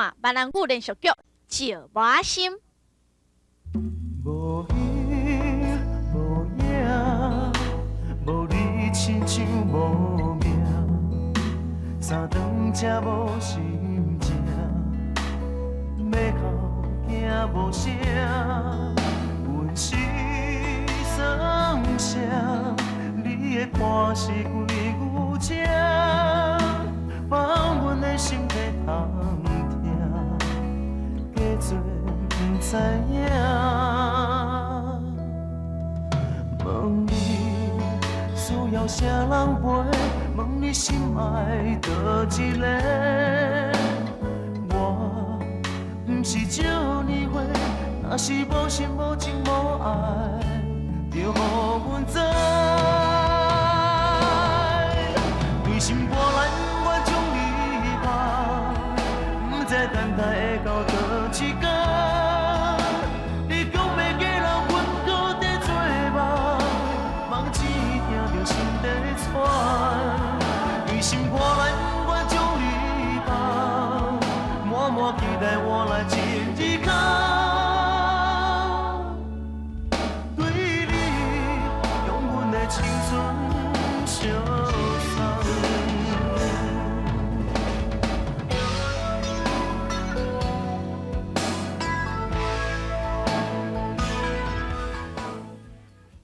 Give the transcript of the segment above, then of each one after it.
看閩南語連續劇《石磨心》。無影無影，無你親像無命，三頓食無心情，欲哭驚無聲，阮是算啥？你的看是幾牛精，放阮的心在通疼，假做毋知影。問你需要啥人陪？問你心愛佗一个？我毋是少年歲，若是無心無情無愛，就予阮知。對心肝內不願將你放，毋知等待會到佗一天。你講欲嫁人，阮閣在做夢，夢醒聽著心在喘。對心肝內不願將你放，滿滿期待換來一日空。對你用阮的青春相送。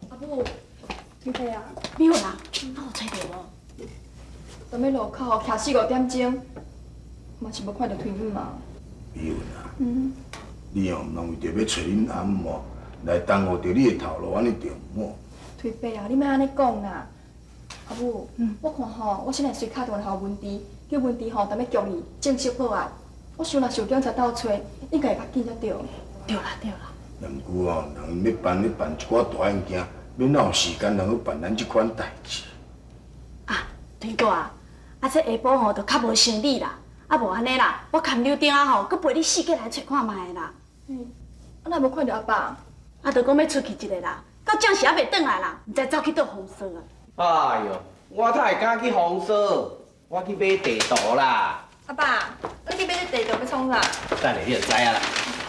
阿母，推伯啊，美雲啊，哪有揣著無？踮咧路口徛四五點鐘，嘛是無看著推姆啊。美雲啊，你哦，毋通為著欲揣恁阿姆哦，來耽誤著你的頭路，按呢著毋好。推伯啊，你莫按呢講啦。阿母，我看吼，我先來隨敲電話予文治，叫文治吼踮咧局裡正式報案。我想若受警察鬥揣，應該會較緊才對。對啦對啦。毋過哦，人欲辦欲辦一寡大案件，欲哪有時間通去辦咱這款代誌？啊，推哥啊，啊這下晡吼就較無生理啦。啊無按呢啦，我牽柳丁仔吼，閣陪你四界來揣看覓啦。啊，哪無看著阿爸？啊，就講欲出去一下啦，到這時猶袂轉來啦，毋知走去佗風騷啊。哎喲，我哪會敢去風騷？我去買地圖啦。阿爸，你去買這地圖欲創啥？等下你就知影啦。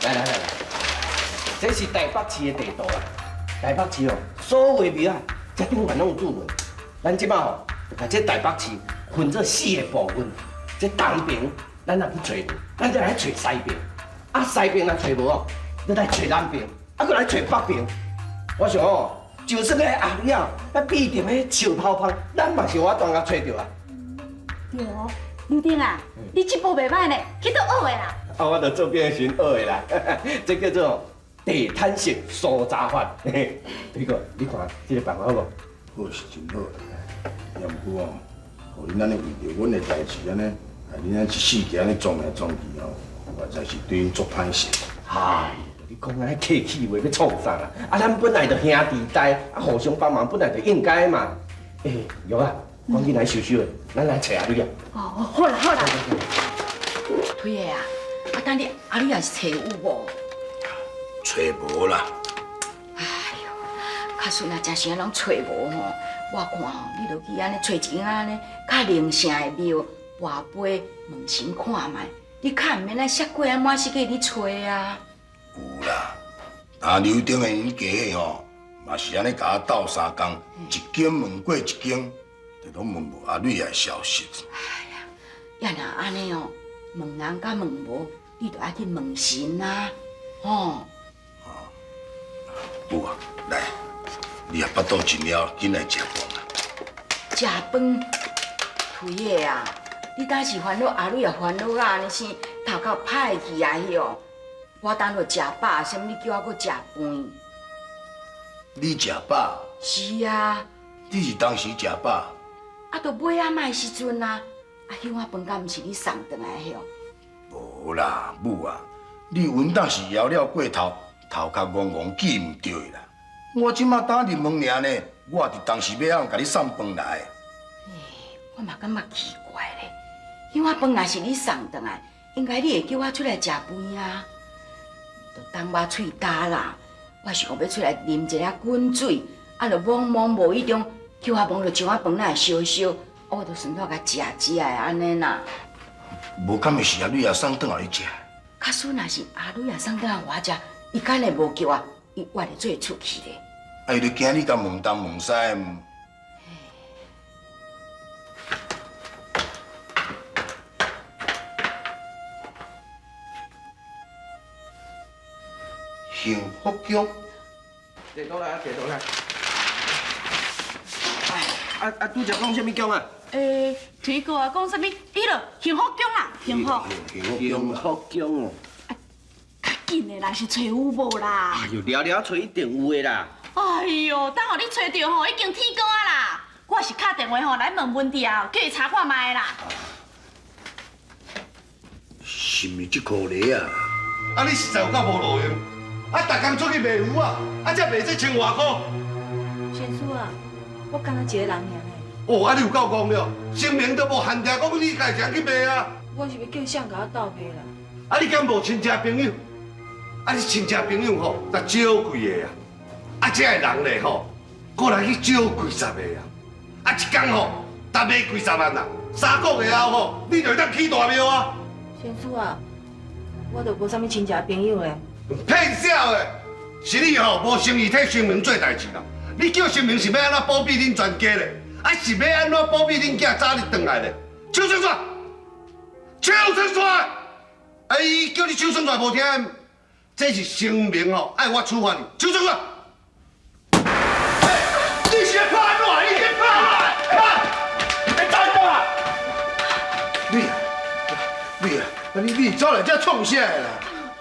來來來來，這是台北市的地圖啦。台北市哦，所有的廟啊，這頂懸攏有注文。咱這擺吼，就共這台北市分做四个部分。這東邊，咱若去揣無，咱就來揣西邊。啊，西邊若揣無哦，你來揣南邊，啊，閣來揣北邊。我想哦，就算彼阿女仔，彼變成彼樹頭芳，咱嘛是有法度共揣著啊。對哦，劉丁啊，你這步袂䆀呢，去佗學的啦？啊，我就做兵時學的啦，這叫做地毯式搜查法。推哥，你看這個辦法好無？好是真好，也毋過哦，予恁按呢為著阮的代誌按呢，害恁按呢四界按呢撞來撞去哦，實在是對恁足歹勢。哎，你講按呢客氣話欲創啥啦？啊，咱本來就兄弟代，啊，互相幫忙本來就應該嘛。欸，玉啊，趕緊來收收的，咱來揣阿女啊。哦，好啦好啦。推的啊，啊等你阿女也是揣有無？揣無啦。哎喲，假使若真啥攏揣無吼，我看吼，你著去按呢揣一間按呢較靈聖的廟，跋杯問神看覓，你較毋免來摔過啊滿世界咧揣啊。有啦，啊劉丁的𪜶家伙吼，嘛是按呢共我鬥相共，一間問過一間，就攏問無阿蕊的消息。哎呀，啊若按呢哦，問人佮問無，你著愛去問神啊，吼。母啊，來，你也腹肚真枵，緊來食飯啊。食飯，推的啊！你敢是煩惱阿蕊也煩惱啊，按呢生頭殼歹去啊彼。我等落食飽，啥物你叫我閣食飯？你食飽？是啊。你是當時食飽？啊，就尾仔賣時陣啊，啊，彼碗飯敢毋是你送轉來的？無啦，母啊，你穩當是枵了過頭，頭殼戇戇記毋著的啦。我這馬焦入門爾呢，我佇當時欲按怎共你送飯來？欸，我嘛感覺奇怪咧，彼碗飯若是你送轉來，應該你會叫我出來食飯啊。就等我喙焦啦，我是講欲出來啉一下滾水，啊，就懵懵無意中，叫我摸著一碗飯來燒燒，我就順便共食食的按呢啦。無敢會是阿女仔送轉來你食？假使若是阿女仔送轉來我食，伊敢會無叫我，伊我會做出去咧。啊，伊就驚你共問東問西。幸福宮。地圖來啊，地圖來。啊，拄才講啥物宮啊？推哥啊，講啥物？彼落幸福宮啦，幸福。幸福宮哦。較緊的啦，是揣有無啦？哎呦，聊聊揣一定有的啦。哎呦，等予你揣著吼，已經天光啊啦！我是敲電話吼來問問題啊，叫伊查看覓啦。是毋是這箍禮啊？啊，你實在有夠無路用！啊，逐工出去賣魚啊，啊，才賣這千外箍。先生啊，我敢若一個人爾呢。哦，啊，你有夠戇了，神明都無限定講你家己去賣啊。我是欲叫誰共我鬥賣啦？啊，你敢無親戚朋友？啊，你親戚朋友吼，才少幾個啊。啊，這个人咧吼，過來去少幾十個啊。啊，一工吼，才賣幾十萬啊。3個月後吼，你就會當起大廟啊。先生啊，我就無啥物親戚朋友咧。騙笑的，是你吼無誠意替神明做代誌啦。你叫神明是欲按怎保庇恁全家咧？啊，是欲按怎保庇恁囝早日轉來咧？手伸出來，手伸出來！哎，叫你手伸出來無聽，這是神明吼愛我處罰你，手伸出來！你是咧拍按怎？你是咧拍按？你走倒啊！你啊，你啊，你走來這創啥啦？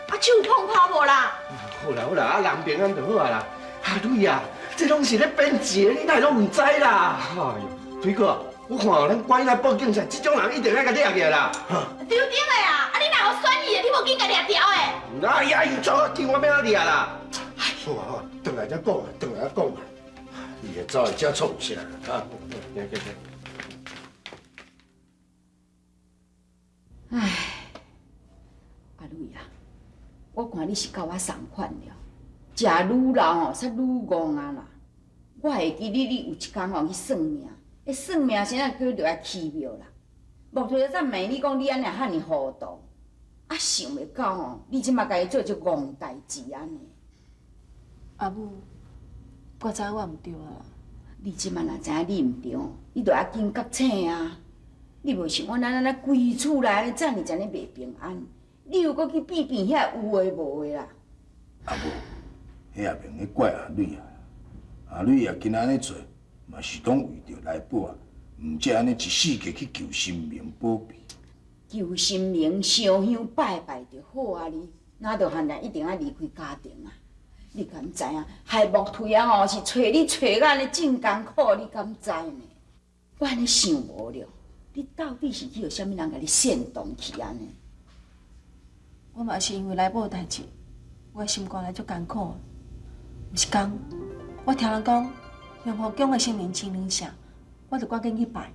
啊，手碰破無啦？好啦好啦，啊人平安就好啊啦。阿女啊，這攏是咧編劇的，你哪會攏毋知啦？哎呦，推哥，我看咱趕緊來報警察，這種人一定愛共掠起來啦。丟頂的啊！啊，你若予選伊的，你無緊共掠著的。哎呀，伊走啊緊，我欲按怎掠啦？好啊好啊，轉來才講啊，轉來才講啊。你會走來這創啥啊？行行行。唉，阿女啊，我看你是佮我仝款了，食愈老吼，煞愈戇啊啦。我會記你，你有一工吼去算命，彼算命先生叫你著愛起廟啦。莫非才問你講你按呢遐爾糊塗，啊想袂到吼，你這馬共伊做這戇代誌按呢。阿母，我知我毋對啊。你這馬若知影你毋對，你著愛緊覺醒啊！你無想我咱按呢規厝內遮爾遮爾袂平安，你又閣去變變遐有的無的啦。阿母，彼也袂用怪阿女啊，阿女啊今仔按呢做，嘛是講為著來寶啊，毋才按呢一世界去求神明保庇。求神明燒香拜拜就好啊！你哪著限定一定愛離開家庭啊？你敢知影？害木腿啊吼，是揣你揣到按呢真艱苦，你敢知呢？我按呢想無了，你到底是去予啥物人共你煽動去按呢？我嘛是因為來寶的代誌，我的心肝內足艱苦。有一工，我聽人講幸福宮的神明真靈聖，我就趕緊去拜。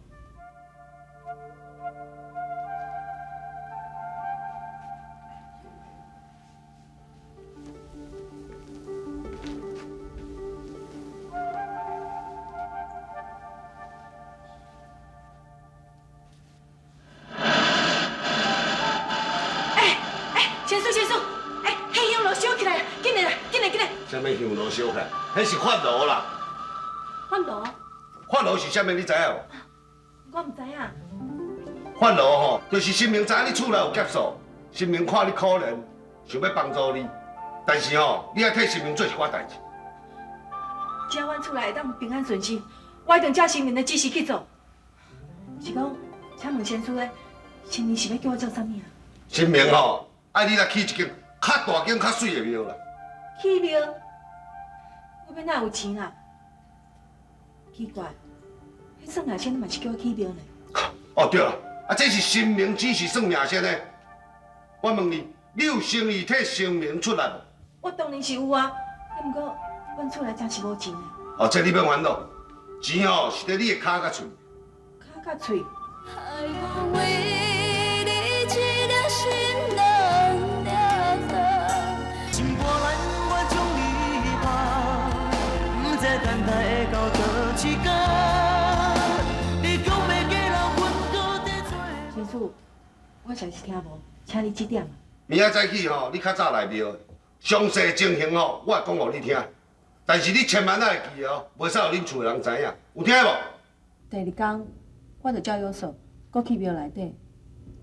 啥物香爐燒起來？彼是法爐啦。法爐？法爐是啥物？你知影無？我毋知影。法爐吼，就是神明知影你厝內有劫數，神明看你可憐，想欲幫助你，但是吼，你愛替神明做一寡代誌。只要阮厝內會當平安順心，我一定照神明的指示去做。是講，請問仙師咧，神明是欲叫我做啥物啊？神明吼，愛你來起一間較大間、較媠的廟啦。起廟？我欲哪有錢啊？奇怪，彼算命先生嘛是叫我起廟呢。哦對啦，啊這是神明指示算命先的。我問你，你有誠意替神明出力無？我當然是有啊，啊，毋過阮厝內真是無錢。哦，這你免煩惱，錢吼是佇你的跤佮喙。跤佮喙。先生，我我實是聽無，請你指點。明仔早起吼，你較早來廟，詳細情形吼，我會講予你聽。但是你千萬愛記哦，袂使予恁厝的人知影，有聽無？第二工，我就照約說，閣去廟內底，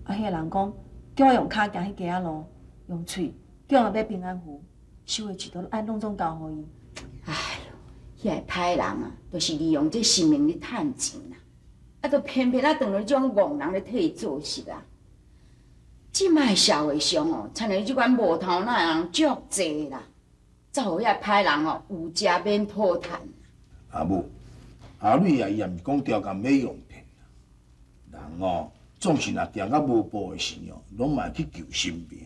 啊，彼个人講叫我用跤行彼街仔路，用喙叫人買平安符，收的錢都愛攏總交予伊。哎喲，遐个歹人啊，就是利用這神明咧趁錢啦，啊，都偏偏啊，當著這種戇人咧替伊做事啊。這擺社會上哦，親像這款無頭腦的人足濟啦，才予遐歹人哦有食免討趁。阿母，阿蕊啊，伊也毋是講刁工欲用騙人哦，總是若定甲無步的時哦，攏嘛會去求神明。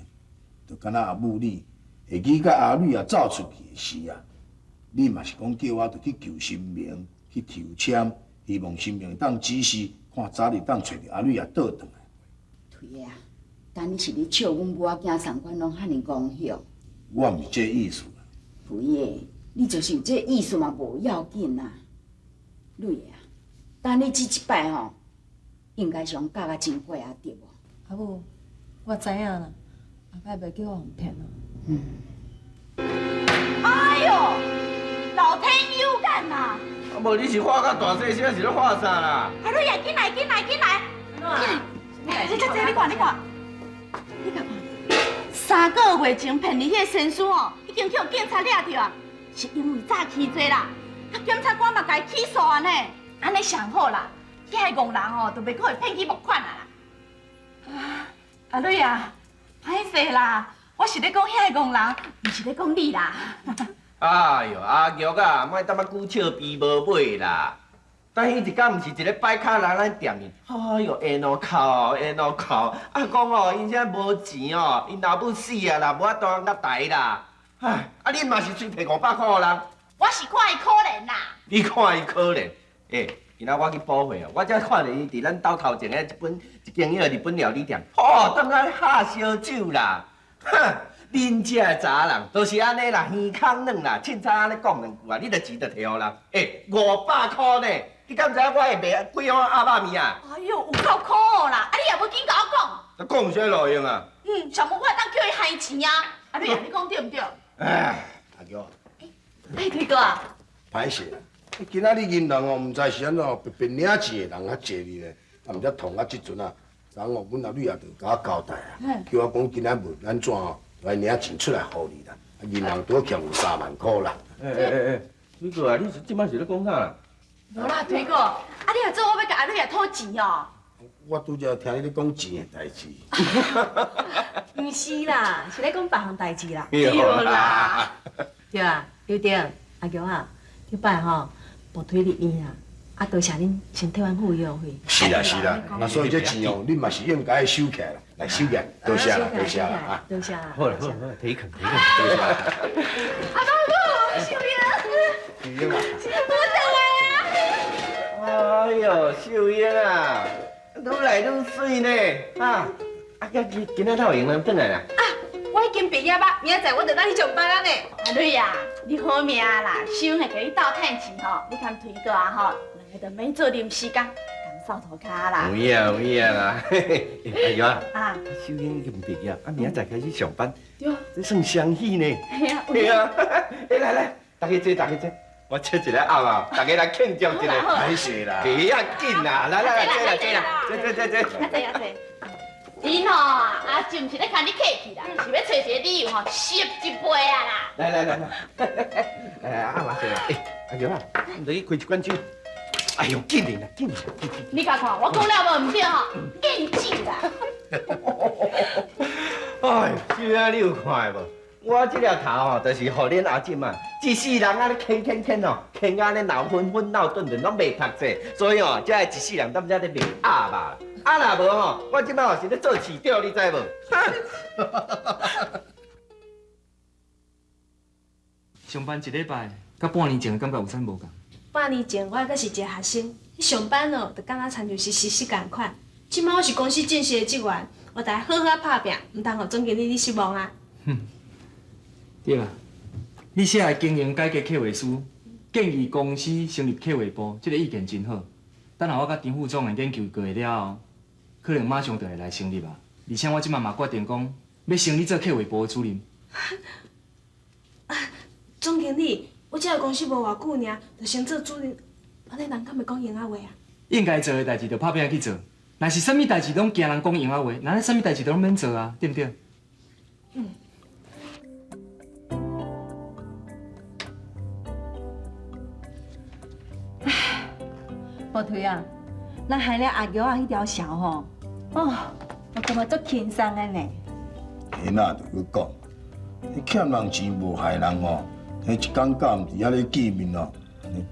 就敢若阿母你會記佮阿蕊啊走出去的時啊，你嘛是講叫我著去求神明，去抽籤，希望神明會當指示，看早日當揣著阿蕊啊倒轉來。對啊，但你是咧笑阮母仔囝仝款攏遐爾戇曉？我毋是這意思啦。肥的，你就是有這意思嘛，無要緊啦。蕊啊，等你這一擺吼，應該是予教甲真過啊，對無？阿母，我知影啦，後擺袂叫我予騙咯。嗯。哎喲，老天有眼呐！啊無你是喊甲大細聲，是咧喊啥啦？阿蕊啊，緊來，緊來，緊來！來，你這你看，你看，你看看，3個月前騙你彼个先生哦，已經去予警察掠著啊，是因為詐欺罪啦。啊，檢察官嘛共伊起訴啊呢，按呢上好啦，遐個戇人哦，就袂閣會騙去募款啊啦。啊，阿蕊啊，歹勢啦，我是咧講遐個戇人，毋是咧講你啦。哎喲，阿玉啊，莫踮遐久笑鼻無尾啦。但彼一工毋是一个擺跤來咱店面，哎喲，下路哭，下路哭，啊講哦，𪜶遮無錢哦，𪜶老母死啊啦，無法度通佮台啦。唉，啊恁嘛是隨提500箍予人。我是看伊可憐啦。你看伊可憐，欸，今仔我去補貨哦，我才看著伊佇咱兜頭前彼一本一間彼个日本料理店，吼，當來喝燒酒啦，哼。恁遮的查人就是按呢啦，耳空軟啦，凊彩按呢講兩句啊，你就錢就提予人。欸，500箍呢？你敢知影我會賣幾碗鴨肉麵啊？哎喲，有夠可惡啦！啊，你也無緊共我講。講有啥路用啊？嗯，上無我會當叫伊還錢啊！阿蕊啊，你講對毋對？哎，阿玉。哎，推哥啊。歹勢啦，今仔日銀行哦，毋知是按怎白白領錢的人較濟哩咧，啊，毋知痛到這陣啊，昨昏哦，阮阿蕊也就共我交代啊，叫我講今仔問按怎哦，來領錢出來予你啦。啊，銀行拄好欠有3萬箍啦。欸欸欸欸，推哥啊，你這擺是咧講啥啦？無啦，推哥，啊你若做我欲共阿蕊仔討錢哦。我拄才聽你咧講錢的代誌。毋是啦，是咧講別項代誌啦。對啦。對啊，劉丁、阿玉啊，這擺吼，部推入院啊，啊多謝恁先替阮付醫藥費。是啦是啦，啊所以這錢哦，恁嘛是應該收起來啦，來收起來，多謝啦多謝啦啊。多謝啦。好啦好啦，提肯提肯，多謝。阿公公，秀英。秀英啊。我轉來啊。哎喲，秀英啊，愈來愈媠呢，啊！啊，今今仔哪有閒通轉來啦？啊，我已經畢業啊，明仔載我就當去上班啊呢。阿蕊啊，你好命啦，秀英會共你鬥趁錢吼，你共推哥啊吼，兩个就免做臨時工，共掃塗跤啦。有影有影啦，阿玉啊，啊，秀英已經畢業，啊明仔載開始上班，對，這算雙喜呢。嘿啊，嘿啊，欸來來，大家坐，大家坐。我切一个鴨啊，大家來慶祝一下。歹勢啦，袂要緊啦，來來來，坐啦坐啦，坐坐坐坐。啊坐啊坐。恁吼啊，就毋是咧共你客氣啦，是欲揣一個理由吼，煠一杯啊啦。來來來來，來阿媽坐啦。欸，阿玉啊，你去開一罐酒。哎喲，緊來啦，緊來！你共看，我講了無毋對吼，緊酒啦。哎，秀英，你有看無？我這粒頭吼，就是予恁阿姊啊，一世人按呢牽牽牽吼，牽甲按呢腦昏昏腦頓頓，攏袂讀冊，所以哦，才會一世人踮遮咧賣鴨肉。啊，若無吼，我這擺是咧做市長，你知無？上班一禮拜，佮半年前的感覺有啥無仝？半年前我猶閣是一个學生，上班哦，就敢若親像是實習仝款。這擺我是公司正式的職員，我得好好拍拚，毋通予總經理你失望啊！哼，對啊，你寫的經營改革計劃書，建議公司成立客戶部，這个意見真好。等下我佮張副總研究過了後，可能馬上就會來成立啊。而且我這馬嘛決定講，欲升你做客戶部的主任。總經理，我這個公司無偌久爾，就升做主任，按呢人敢會講閒仔話啊？應該做的代誌就拍拚去做，若是啥物代誌攏驚人講閒仔話，那啥物代誌都攏免做啊，對毋對？嗯。寶腿啊，咱害了阿玉仔彼條潲吼，哦，我感覺足輕鬆的呢。彼若就閣講，彼欠人錢無害人吼，彼一工到暗佇遐咧見面哦，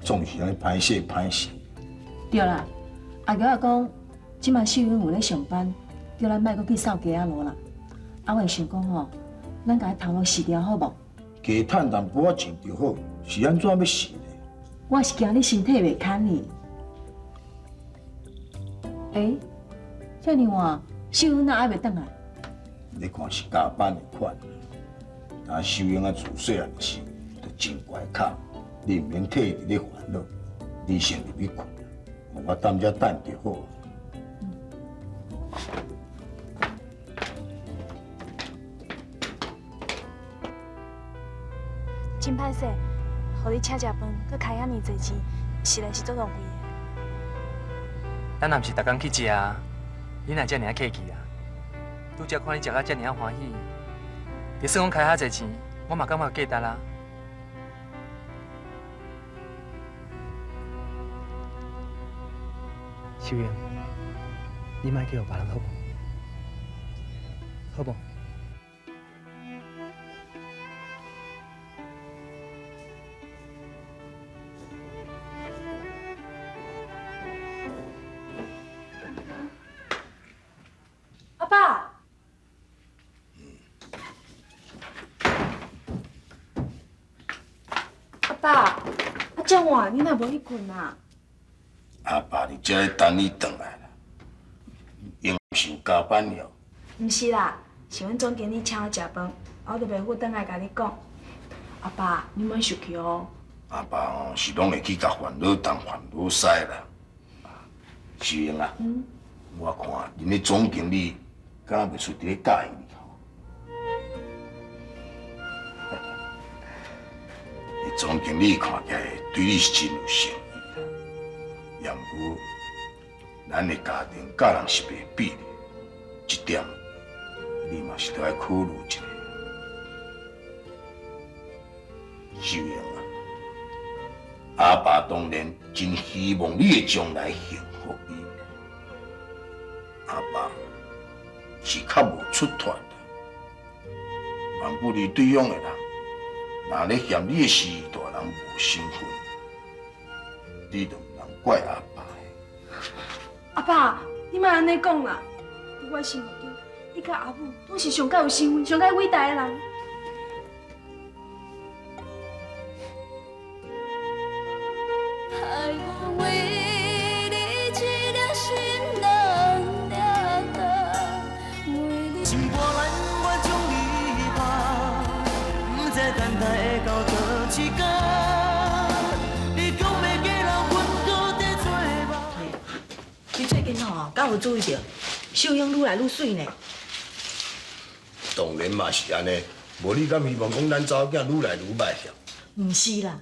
總是按呢歹勢歹勢。對啦，阿玉仔講，這馬秀英有咧上班，叫咱莫閣去掃街仔路啦。啊，我會想講吼，咱共伊頭路辭掉好無？加趁淡薄仔錢就好，是按怎欲辭咧？我是驚你身體袂堪呢。欸，遮爾晚，秀英哪還袂轉來？你看是加班的款，但秀英啊自細漢時就真乖巧，你毋免替伊佇咧煩惱，你先入去睏，我踮遮等就好。真歹勢，予你請食飯，閣開遐爾濟錢，實在是足浪費的。咱也毋是逐工去食啊，你哪遮爾仔客氣啊？拄才看你食甲遮爾仔歡喜，就算講開較濟錢，我嘛感覺有價值啦。秀英，你莫叫別人好無？好無？阿爸，阿爸，啊這晚你哪無去睏啊？阿爸佇遮咧等你轉來啦，應是有加班了。毋是啦，是阮總經理請我食飯，我就袂赴轉來共你講。阿爸，你莫生氣哦。阿爸哦，是攏會去共煩惱東煩惱西啦。秀英啊，我看恁的總經理敢若袂輸佇咧佮意你吼。你總經理看起來對你是真有誠意啦。也毋過，咱的家庭佮人是袂比的，這點你嘛是著愛考慮一下。秀英啊，阿爸當然真希望你會將來幸福美滿。阿爸是較無出脫的，萬不離對方的人，若咧嫌你是大人無身份，你就毋通怪阿爸的。阿爸，你莫按呢講啦，佇我心目中，你佮阿母攏是上蓋有身份、上蓋偉大的人。愛我為你一粒心人掠到，為你。心肝內不願將你放，不知等待會到佗一天。你講欲嫁人，阮阁在做梦。你最近吼，敢有注意著？秀英愈來愈媠呢。當然嘛是按呢，無你敢希望講咱查某囝愈來愈歹曉？毋是啦，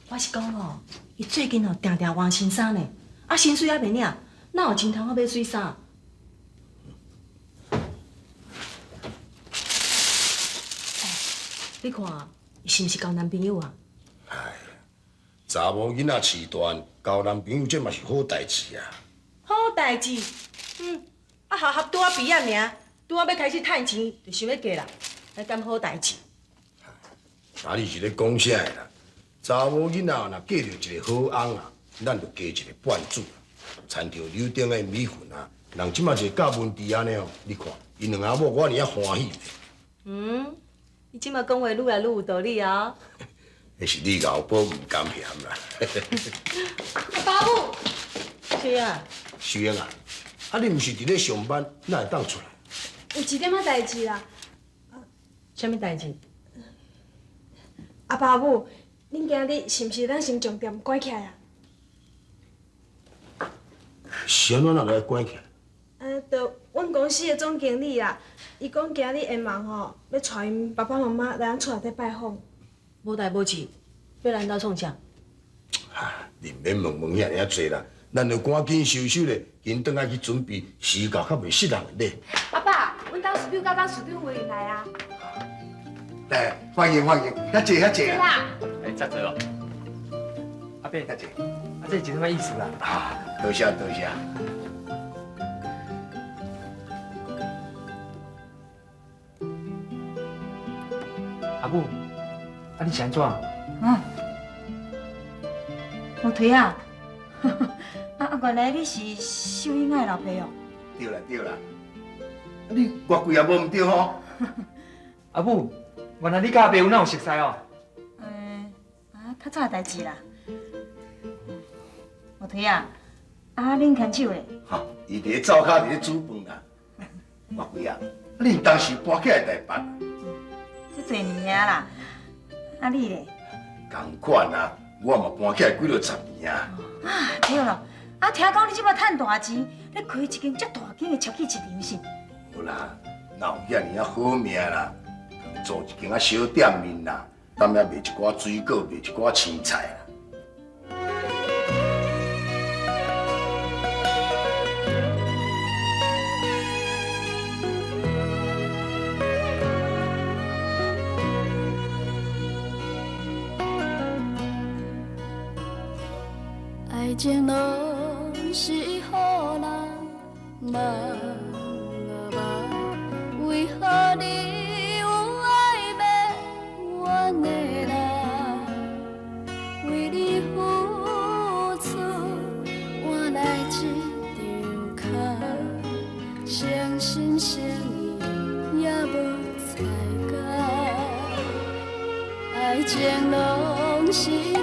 我是講吼，伊最近吼定定換新衫呢，啊薪水猶袂領，哪有錢通好買媠衫？欸，你看，伊是毋是交男朋友啊？哎，查某囡仔飼大，交男朋友這嘛是好代誌啊。好代誌，啊學校拄仔畢業爾，拄仔欲開始趁錢，就想欲嫁人，彼敢好代誌？啊，你是咧講啥啦？查某囡仔若嫁著一個好翁啊，咱就加一個伴子。親像柳頂的米粉啊，人這馬一個教文弟按呢哦，你看，𪜶兩阿某我爾歡喜咧。嗯，你這馬講話愈來愈有道理啊。彼是你𠢕寶毋甘嫌啦。阿爸母，是啊。秀英啊，啊你毋是佇咧上班，哪會當出來？有一點仔代誌啦。啥物代誌？阿爸母，恁今日是毋是咱先將店關起來啊？是按怎哪來關起來？就阮公司的總經理啦。伊講今日下晚吼，欲帶𪜶爸爸媽媽來咱厝內底拜訪。無代無誌，欲來𪜶兜創啥？你毋免問問遐爾仔濟啦，咱著趕緊收收咧，緊轉來去準備時到較袂失人的禮。阿爸，阮董事長佮董事長夫人來啊！來，歡迎歡迎，遐坐遐坐。啦。哎，遮坐哦。阿伯，遐坐。啊，這是啥物意思啦？啊，多謝多謝。阿母，啊你是按怎？啊，無腿啊！啊，原來你是秀英仔的老爸哦。對啦對啦，啊你月桂也無毋對吼。阿母，原來你佮阿爸有哪有熟似哦？啊，較早的代誌啦。無腿啊，啊恁牽手咧？哈，伊佇咧灶跤佇咧煮飯啦。月桂啊，啊恁當時搬起來台北？這濟年啊啦，啊你咧？仝款啊，我嘛搬起來幾落十年啊。啊對咯，啊聽講你這擺趁大錢，你開一間遮大間的超級市場是？無啦，哪有遐爾仔好命啦？做一間仔小店面啦，當仔賣一寡水果，賣一寡青菜啦。愛情攏是予人夢啊夢，為何你有愛袂怨的人？為你付出換來這張卡，誠心誠意也無代價。愛情攏是。